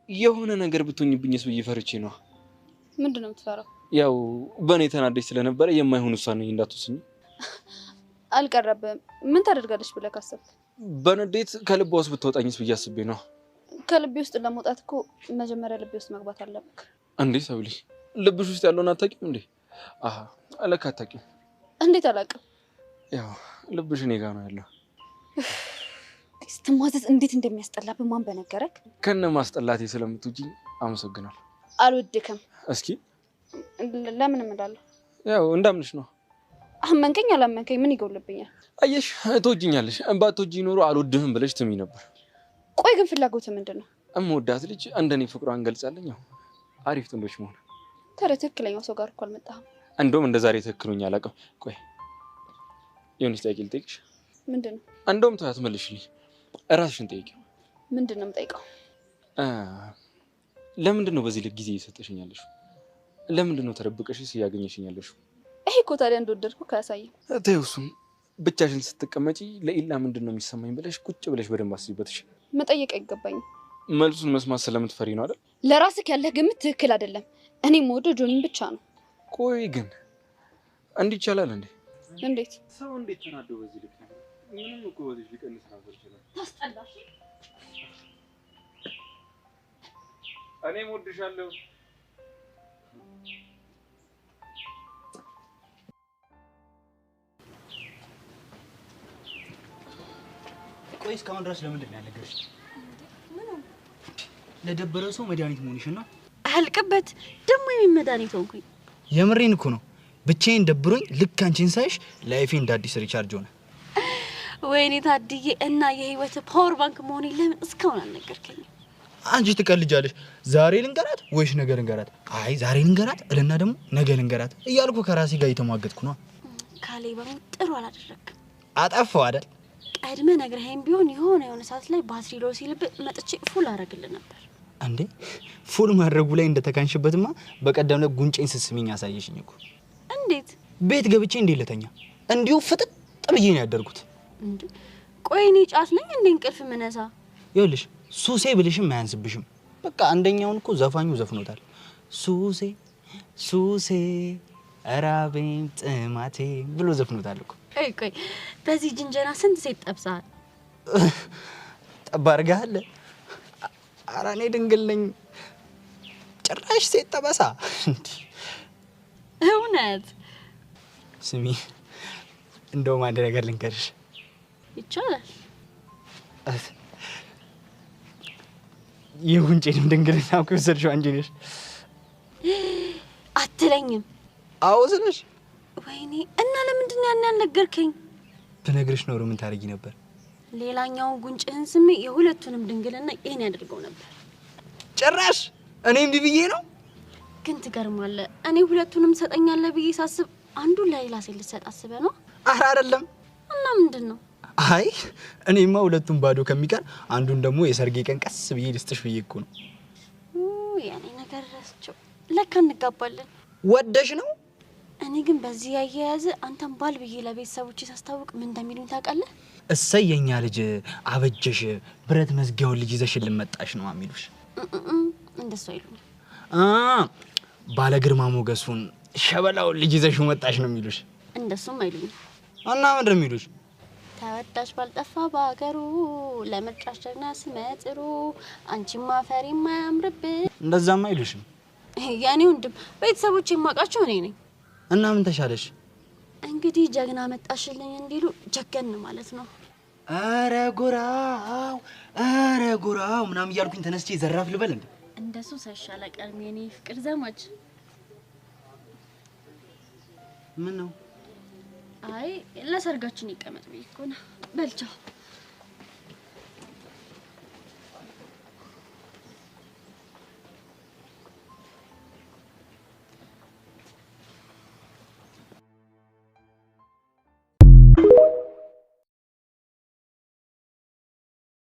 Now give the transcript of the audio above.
የሆነ ነገር ብትሆኝብኝስ ብዬ ፈርቼ ነው። ምንድን ነው የምትፈራው? ያው በእኔ ተናደሽ ስለነበረ የማይሆን ውሳኔ እንዳትወስኝ። አልቀረብህም። ምን ታደርጋለች ብለህ ካሰብክ? በንዴት ከልቧ ውስጥ ብትወጣኝስ ብዬ አስቤ ነው። ከልቤ ውስጥ ለመውጣት እኮ መጀመሪያ ልቤ ውስጥ መግባት አለብህ። እንዴ ሰብሊ፣ ልብሽ ውስጥ ያለውን አታውቂም እንዴ? አሃ ለካ አታውቂም። እንዴት አላውቅም? ያው ልብሽ እኔ ጋር ነው ያለው። ስትሟዘዝ እንዴት እንደሚያስጠላብህ ማን በነገረክ? ከነ ማስጠላቴ ስለምትውጂኝ አመሰግናለሁ። አልወድክም። እስኪ ለምን እምላለሁ? ያው እንዳምንሽ ነው። አመንከኝ አላመንከኝ ምን ይጎልብኛል? አየሽ፣ ትወጂኛለሽ። ባትወጂኝ ኖሮ አልወድህም ብለሽ ትሚ ነበር። ቆይ ግን ፍላጎትህ ምንድን ነው? እምወዳት ልጅ እንደኔ ፍቅሯን ገልጻለኝ። ያው አሪፍ ጥንዶች መሆን። ታዲያ ትክክለኛው ሰው ጋር እኮ አልመጣህም። እንደውም እንደ ዛሬ ትክክል ሆኜ አላውቅም። ቆይ የሆነች ጥያቄ ልጠይቅሽ። ምንድን ነው? እንደውም ተው አትመልሽልኝ፣ እራስሽን ጠይቂው። ምንድን ነው የምጠይቀው? ለምንድን ነው በዚህ ልክ ጊዜ እየሰጠሽኝ ያለሽው? ለምንድን ነው ተደብቀሽስ እያገኘሽኝ ያለሽው? ይሄ እኮ ታዲያ እንደወደድኩ አያሳይም። ተይው እሱን። ብቻሽን ስትቀመጪ ለኢላ ምንድን ነው የሚሰማኝ ብለሽ ቁጭ ብለሽ በደንብ አስቢበትሽ። መጠየቅ አይገባኝም። መልሱን መስማት ስለምትፈሪ ነው አይደል? ለራስህ ያለህ ግምት ትክክል አይደለም። እኔ የምወደው ጆኒን ብቻ ነው። ቆይ ግን እንዲህ ይቻላል እንዴ? እንዴት ሰው እንዴት ተናዶ በዚህ ልክ? ምንም እኮ በዚህ ሊቀንስ ራሱ ይችላል። ታስጠላሽ። እኔም እወድሻለሁ። ቆይ እስካሁን ድረስ ለምንድን ነው ያልነገርሽ? ለደበረው ሰው መድኃኒት መሆንሽ ነው። አልቅበት ደግሞ የምን መድኃኒት ሆንኩኝ? የምሬን እኮ ነው። ብቻዬን ደብሮኝ ልክ አንቺን ሳይሽ life ኤ እንደ አዲስ recharge ሆነ። ወይኔ ታድዬ፣ እና የህይወት power bank መሆኔ ለምን እስካሁን አልነገርከኝም? አንቺ ትቀልጃለሽ። ዛሬ ልንገራት ወይስ ነገ ልንገራት? አይ ዛሬ ልንገራት እልና ደግሞ ነገ ልንገራት እያልኩ ከራሴ ጋር እየተሟገጥኩ ነው። ካሌብ አሁን ጥሩ አላደረግክም። አጠፋው አይደል? ቀድመህ ነግረኸኝ ቢሆን የሆነ የሆነ ሰዓት ላይ ባትሪ low ሲልብህ መጥቼ full አደርግልህ ነበር። እንዴ full ማድረጉ ላይ እንደተካንሽበትማ በቀደም ዕለት ጉንጬን ስትስሚኝ አሳየሽኝ እኮ። እንዴት? ቤት ገብቼ እንዴት ልተኛ? እንዲሁ ፍጥጥ ብዬ ነው ያደርኩት። እንዴ ቆይ እኔ ጫት ነኝ እንዴ እንቅልፍ ምነሳ? ይኸውልሽ ሱሴ ብልሽም አያንስብሽም። በቃ አንደኛውን እኮ ዘፋኙ ዘፍኖታል። ሱሴ ሱሴ ራቤም ጥማቴ ብሎ ዘፍኖታል እኮ። ቆይ ቆይ በዚህ ጅንጀና ስንት ሴት ጠብሰሃል? ጠብ አድርገሃል። ኧረ እኔ ድንግል ነኝ። ጭራሽ ሴት ጠበሳ። እውነት? ስሚ እንደውም አንድ ነገር ልንገርሽ። ይቻላል? የጉንጬንም ድንግልና እኮ የወሰድሽው አንቺ ነሽ። አትለኝም? አዎ ስልሽ። ወይኔ እና ለምንድን ነው ያን ያልነገርከኝ? ብነግርሽ ኖሮ ምን ታደርጊ ነበር? ሌላኛውን ጉንጭህን ስሜ የሁለቱንም ድንግልና ይሄን ያደርገው ነበር። ጭራሽ እኔ እምቢ ብዬ ነው። ግን ትገርማለህ። እኔ ሁለቱንም ትሰጠኛለህ ብዬ ሳስብ አንዱን ለሌላ ሴት ልትሰጥ አስበህ ነው? ኧረ አይደለም። እና ምንድን ነው? አይ እኔማ ሁለቱም ባዶ ከሚቀር አንዱን ደግሞ የሰርጌ ቀን ቀስ ብዬ ልስጥሽ ብዬ እኮ ነው። የኔ ነገር ረስቼው። ለካ እንጋባለን። ወደሽ ነው? እኔ ግን በዚህ ያያያዘ አንተን ባል ብዬ ለቤተሰቦቼ ሳስታውቅ ምን እንደሚሉኝ ታውቃለህ? እሰይ የኛ ልጅ አበጀሽ፣ ብረት መዝጊያውን ልጅ ይዘሽልን መጣሽ ነው የሚሉሽ። እንደሱ አይሉኝም። ባለ ግርማ ሞገሱን ሸበላውን ልጅ ይዘሽው መጣሽ ነው የሚሉሽ። እንደሱም አይሉኝም። እና ምንድን ነው የሚሉሽ? ተወዳጅ ባልጠፋ በሀገሩ ለምርጫሽ ጀግና ስመጥሩ አንቺማ ፈሪ የማያምርብሽ። እንደዛም አይሉሽም። የኔ ወንድም ቤተሰቦቼ የማውቃቸው እኔ ነኝ። እና ምን ተሻለሽ? እንግዲህ ጀግና መጣሽልኝ እንዲሉ ጀገን ማለት ነው። ኧረ ጎራው ኧረ ጎራው ምናምን እያልኩኝ ተነስቼ ዘራፍ ልበል እንዴ? እንደሱ ሳይሻል አይቀርም የኔ ፍቅር ዘማች። ምን ነው? አይ ለሰርጋችን ይቀመጥ ብዬ እኮ ነው። በልቻው።